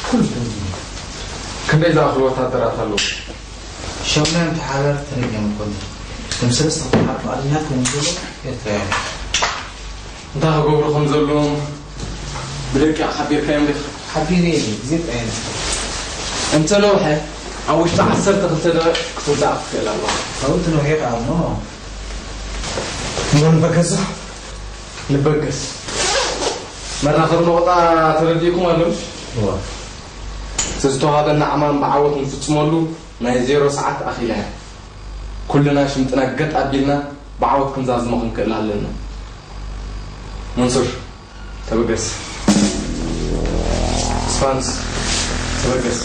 ኩሉ ተወዲኡ። ክንደይ ዝኣኽሉ ወታደራት ኣለዉ? ሸሙናዮም ተሓባበርቲ ተነጊሮም እኮ ኣለዉ። እቶም ሰለስተ ክፍሓቱ ኣድልያት ከም ዘለዉ ኤርትራውያን እዮም። እንታይ ክገብሩ ከም ዘለዎም ብደቂቕ ሓቢርካዮም ዲኻ? ሓቢረ እየ፣ ግዜ ጥራይ ነሕልፍ። እንተ ነውሐ፣ ኣብ ውሽጢ ዓሰርተ ክልተ ደቂቕ ክትውዳእ ክትክእል ኣለኻ። ኣብኡ ትነውሐ ከኣ እሞ። እሞ ንበገስ ዶ? ንበገስ። መራኸቢ ነቑጣ ተረዲእኩም ኣሎ ምሽ? እወ። እቲ ዝተዋህበና ዕማም ብዓወት ንፍጽመሉ ናይ ዜሮ ሰዓት ኣኺላ እያ። ኩልና ሽምጥና ገጥ ኣቢልና ብዓወት ክንዛዝሞ ክንክእል ኣለና። መንሱር፣ ተበገስ። ስፋንስ፣ ተበገስ።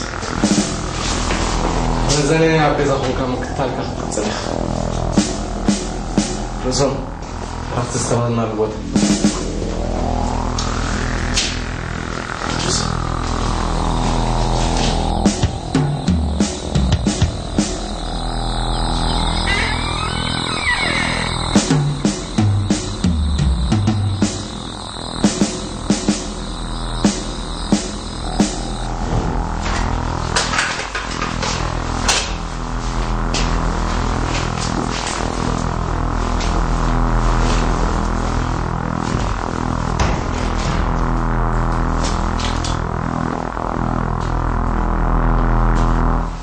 መዘነ ኣብ ገዛ ኮንካ ምክትታልካ ክትቅጽል ኢኻ። ርእሶም፣ ኣብቲ ዝተባህልናሉ ቦታ።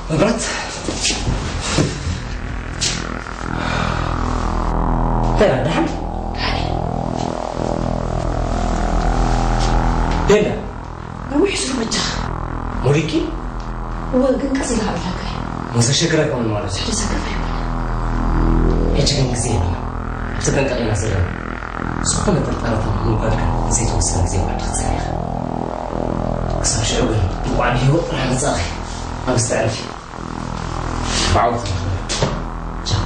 መብራት። እንታይ ደኣ ደሓን? ቤላ። ነዊሕ ስሩ በጃኻ። ሞሊኪ? እወ፣ ግን ቀስ ኢልካ ብላካይ። መዘሸግር ኣይኮነን ማለት እዩ። ሕጂ ዘገፍ ኣይኮነ። ሕጂ ግን ግዜ የብልና። ተጠንቀቕ ኢና ዘለና። ዝኾነ ጥርጣረታት ንምውጋድ ግን ንዘይተወሰነ ግዜ ወዓል ክትጽዕር ኢኻ። ክሳብ ሽዑ ግን እንቋዕ ብህይወት ጥራሕ መጻእኺ። ኣብዚ ተዕርፊ። ብዓወት ንኽንብል። ቻው።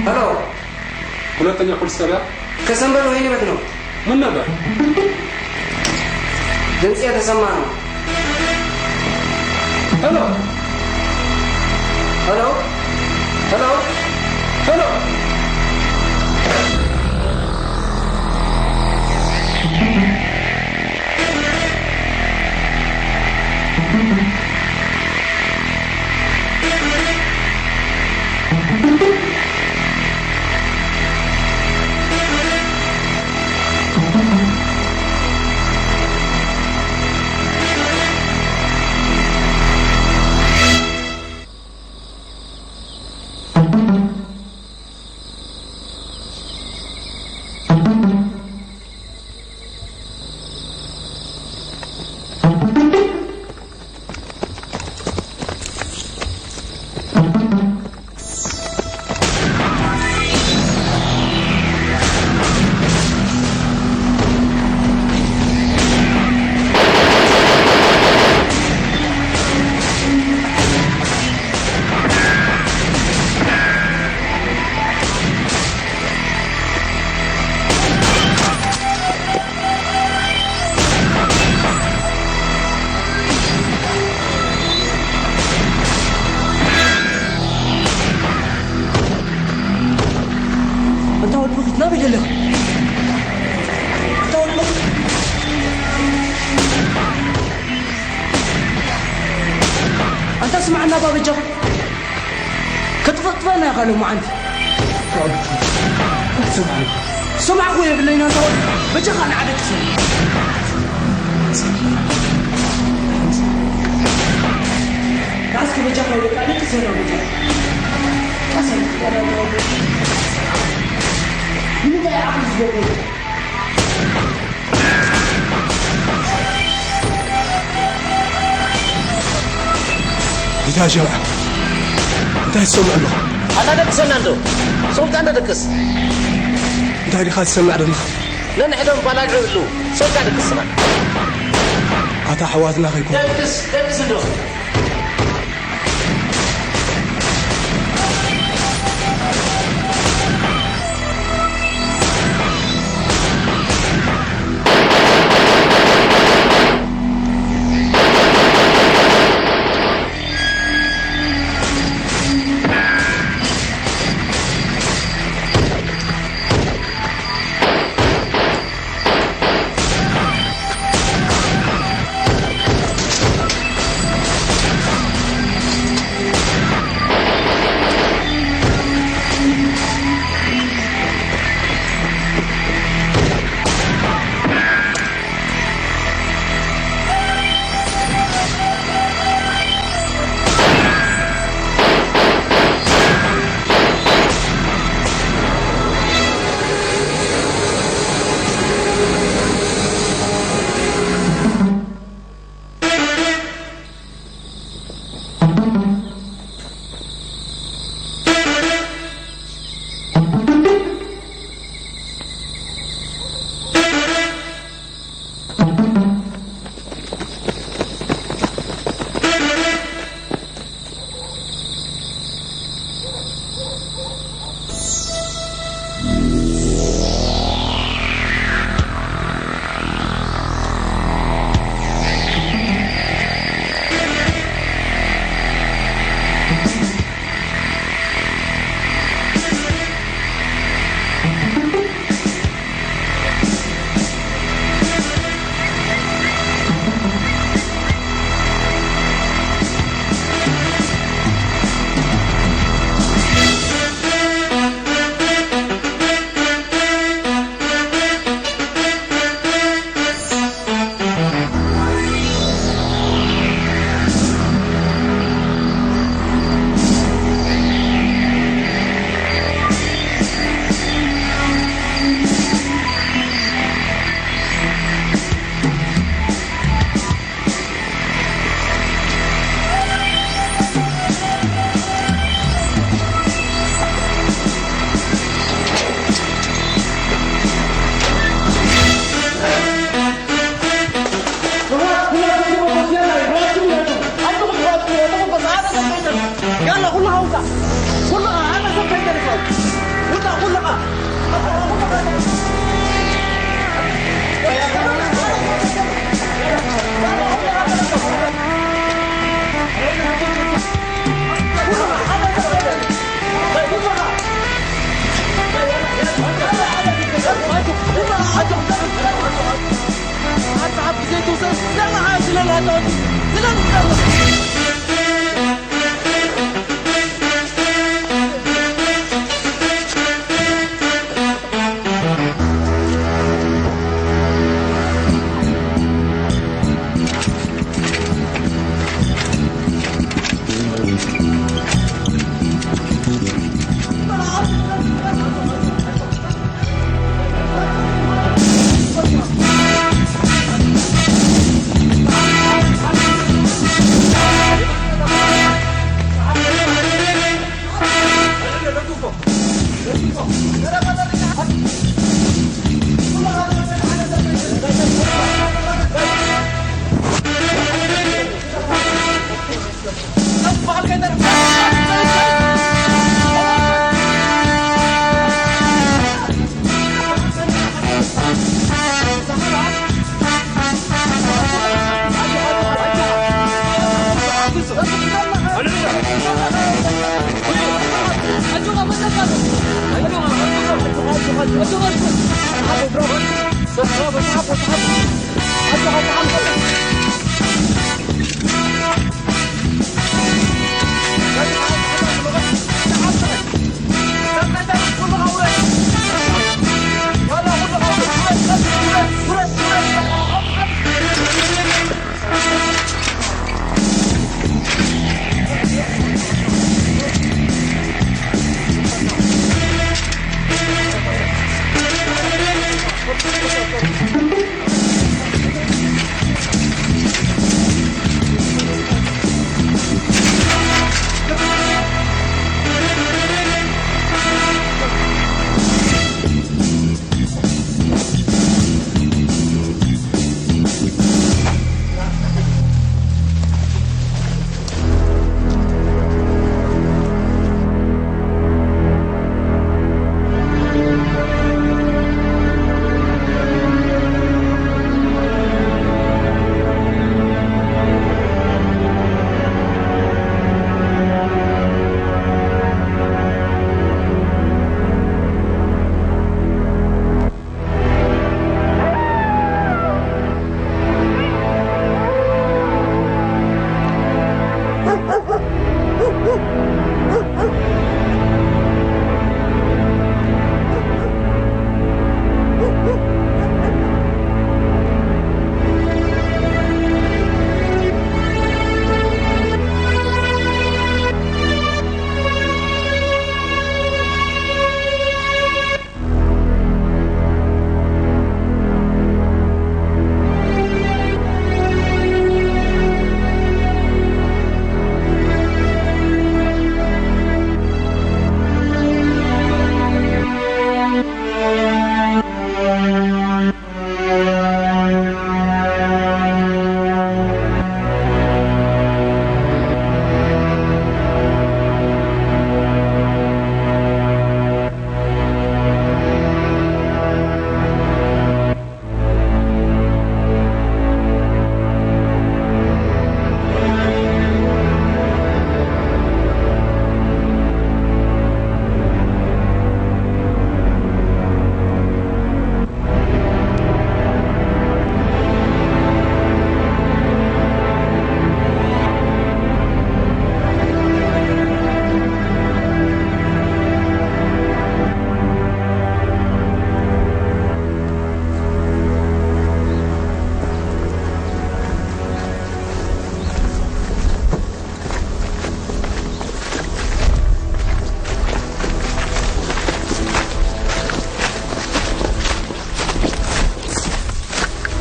ሄሎ፣ ሁለተኛ ፖሊስ ጣቢያ። ከሰንበል ወህኒ ቤት ነው። ምን ነበር? ድምፅ የተሰማ ነው። ሄሎ፣ ሄሎ፣ ሄሎ፣ ሄሎ። ኣንታ ወዲ ብኽት ናበይ ደለኻ? ኣንታ ወዲ ብኽት። ኣንታ ስማዕ፣ እናባ በጃኻ። ከጥፈጥፈና ኢኻ ሎማዓንቲ። ስምዓኒ። ሰማዕኩ የብለይን ኣንታ ወዲ። በጃኻ ንዓደ ክሰል። እስኪ በጃኻ ይበቃ፣ ደቂ ሰራ በጃ። ቀሰል፣ ቀረብ፣ ቀረብ። ንምንታይ ዓቕሊ ዝጎደሎ? ጌታ ጀምዓ፣ እንታይ ትሰምዕ ኣለኹ? ኣታ ደቅሰና እንዶ፣ ሶልካ እንዶ ደቅስ። እንታይ ዲኻ ትሰምዕ ዘለኻ? ነንሕዶም ባላግዕ ኣለዉ፣ ሶልካ ደቅስና። ኣታ ኣሕዋትና ከይኮኑ። ደቅስ፣ ደቅስ እንዶ።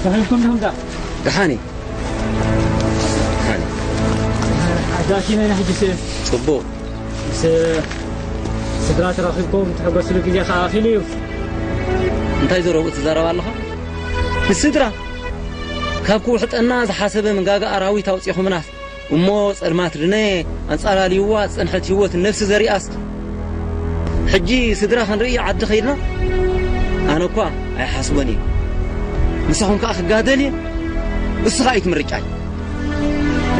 ተኺልኩም ዲኹም ዳ? ደሓን እዩ። ደሓን እዩ። ኣዳኪመና ሕጂ ስ-፣ ጽቡቕ። ምስ ስድራ ተራኺብኩም ትሕጎስሉ ግዜ ከኣ ኣኺሉ እዩ። እንታይ ዘረብኡ ትዛረብ ኣለኻ? ንስድራ ካብ ክውሕጠና ዝሓሰበ መንጋጋ ኣራዊት ኣውጺኹምናስ። እሞ ጸልማት ድነ ኣንጻላልይዋ ዝጸንሐት ህይወት ነፍሲ ዘሪኣስ፣ ሕጂ ስድራ ክንርኢ ዓዲ ኸይድና? ኣነ እኳ ኣይሓስቦን እየ። ምሳኹም ከኣ ክጋደል እየ። እስኻ እዩ እቲ ምርጫይ።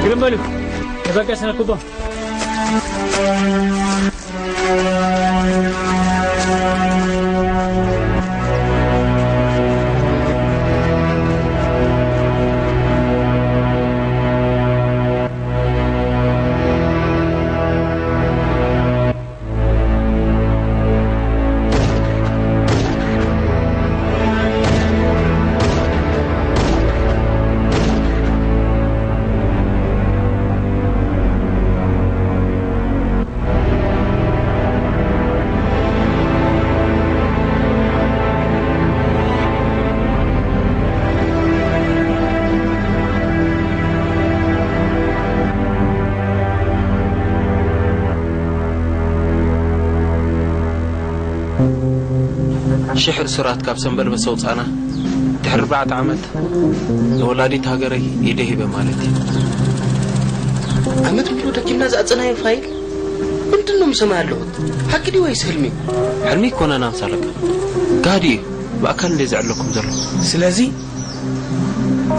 ግርም በሉ። ተበገስና ክቦ። ሽሕ እሱራት ካብ ሰንበል ምስ ኣውጻእና፣ ድሕሪ ኣርባዕተ ዓመት ንወላዲት ሃገረይ ኢደ ሂበ ማለት እዩ። ዓመት ሙሉ ደኪምና ዝኣጸናዮ ፋይል ምንድን ነው የምሰማ ያለሁት? ሓቂ ድዩ ወይስ ህልሚ? ሕልሚ ኣይኮነን ኣምሳለካ። ጋህዲ እዩ። ብኣካል እንደ ዘዕለኩም ዘሎ። ስለዚ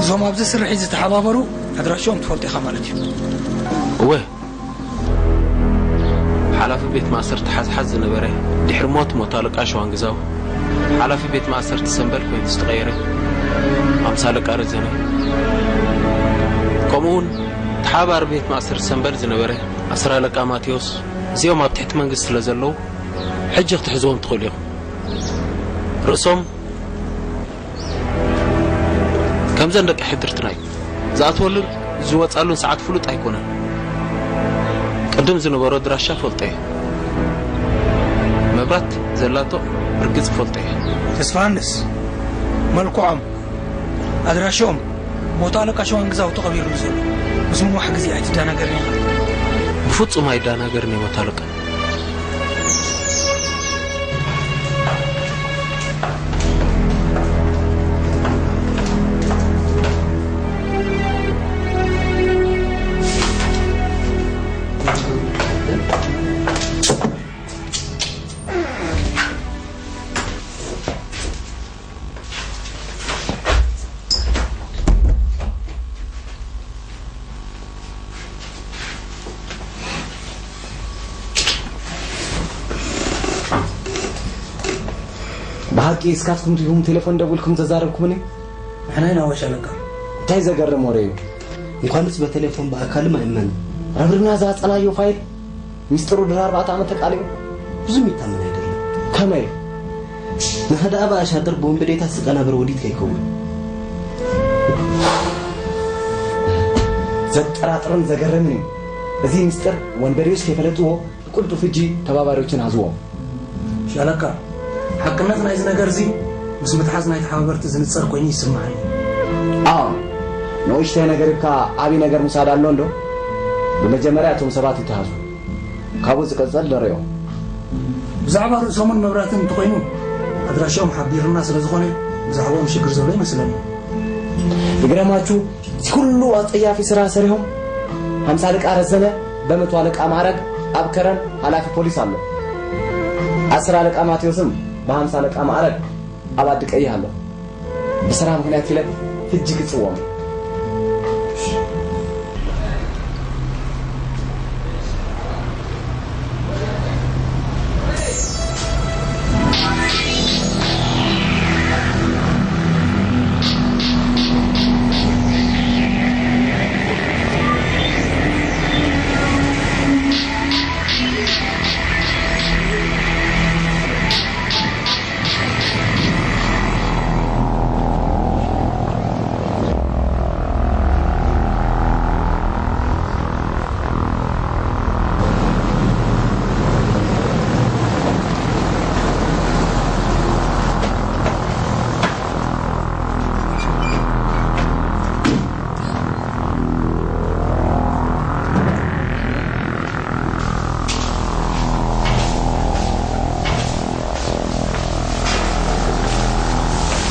እዞም ኣብዚ ስርሒት ዝተሓባበሩ ኣድራሻኦም ትፈልጦ ኢኻ ማለት እዩ። እወ። ሓላፊ ቤት ማእሰርቲ ሓዝሓዝ ዝነበረ፣ ድሕሪ ሞት ሞት ኣለቃ ሸዋንግዛው፣ ሓላፊ ቤት ማእሰርቲ ሰንበል ኮይኑ ዝተቐየረ፣ ሃምሳ ኣለቃ ረዘነ፣ ከምኡውን ተሓባሪ ቤት ማእሰርቲ ሰንበል ዝነበረ፣ ኣስር ኣለቃ ማቴዎስ፣ እዚኦም ኣብ ትሕቲ መንግስቲ ስለ ዘለዉ፣ ሕጂ ክትሕዝዎም ትኽእሉ ኢኹም። ርእሶም ከምዘን ደቂ ሕድርትና እዩ። ዝኣትወሉን ዝወጻሉን ሰዓት ፍሉጥ ኣይኮነን። ቅድም ዝነበሮ ኣድራሻ ፈልጦ እየ። መብራት ዘላቶ ብርግጽ ፈልጦ እየ። ተስፋሃንስ፣ መልክዖም፣ ኣድራሻኦም፣ ቦታ ኣለቃ ሸዋንግዛው ተቐቢሩሉ ዘሎ። ምስ ምንዋሕ ግዜ ኣይትደናገርን ኢኻ። ብፍጹም ኣይደናገርን እየ፣ መቶ ኣለቃ። ብሓቂ እስካትኩም ዲኹም ቴሌፎን ደዊልኩም ዘዛረብኩምኒ? ንሕና ኢና ወሻለካ። እንታይ ዘገርም ወረ እዩ? እንኳንስ በቴሌፎን ብኣካልም ኣይእመንን። ረብርብና ዝኣጸናዮ ፋይል ሚስጥሩ ድሕሪ ኣርባዕተ ዓመት ተቃሊዑ ብዙም ይታመን ኣይደለም። ከመይ? ንሓደ ኣባኣሽ ሃገር ብወንበዴታት ዝቀናበር ወዲት ከይከውን። ዘጠራጥርን ዘገርምን እዩ። እዚ ሚስጥር ወንበዴዎች ከይፈለጥዎ ብቅልጡፍ ሕጂ ተባባሪዎችን ሃዝዎም። ሻለቃ፣ ሓቅነት ናይዚ ነገር እዚ ምስ ምትሓዝ ናይ ተሓባበርቲ ዝንጸር ኮይኑ ይስምዓኒ። ኣዎ፣ ንኡሽተይ ነገር እካ ዓቢ ነገር ምሳድ ኣሎ እንዶ? ብመጀመርያ እቶም ሰባት ይተሃዙ። ካብኡ ዝቀጸል ንርእዮ። ብዛዕባ ርእሶምን መብራህትን እንተኾይኑ፣ ኣድራሻኦም ሓቢርና ስለ ዝኾነ፣ ብዛዕባኦም ሽግር ዘሎ ይመስለኒ። ይግረማችሁ፣ እዚ ኩሉ ኣጸያፊ ስራ ሰሪሆም፣ ሃምሳ ኣለቃ ረዘነ በመቶ ኣለቃ ማዕረግ ኣብ ከረን ሃላፊ ፖሊስ ኣሎ። ኣስር ኣለቃ ማቴዎስም ብሃምሳ ኣለቃ ማዕረግ ኣብ ኣዲ ቀይህ ኣሎ። ብስራ ምኽንያት ኢለ ሕጂ ክጽዎም።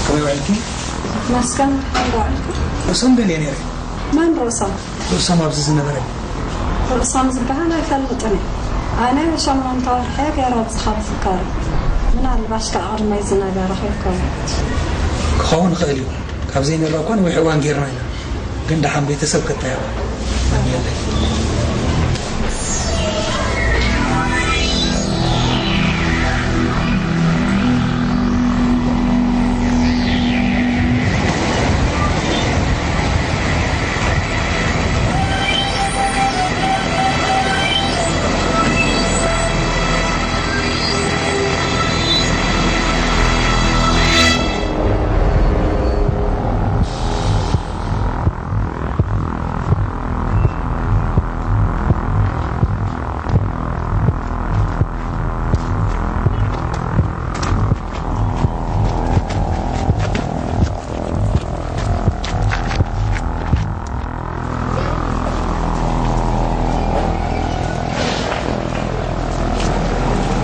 ከመይ ውዒልኪ? መስገን፣ ከመይ ውዒልኪ? ሮሶም ደልየ ነይረ። መን ሮሶም? እታ ርእሶም ኣብዚ ዝነበረ ርእሶም ዝበሃል ኣይፈልጥን እዩ። ኣነ ሸሞንተ ወርሒ ገይረ ኣብዚ ካብ ዝካረ ምናልባሽ ከዓ ቅድመይ ዝነበረ ከይከውን ክኸውን ይኽእል እዩ። ካብ ዘይነብራ እኳ ነዊሕ እዋን ጌርና ኢና። ግን ደሓን ቤተሰብ ክታየባ የለን።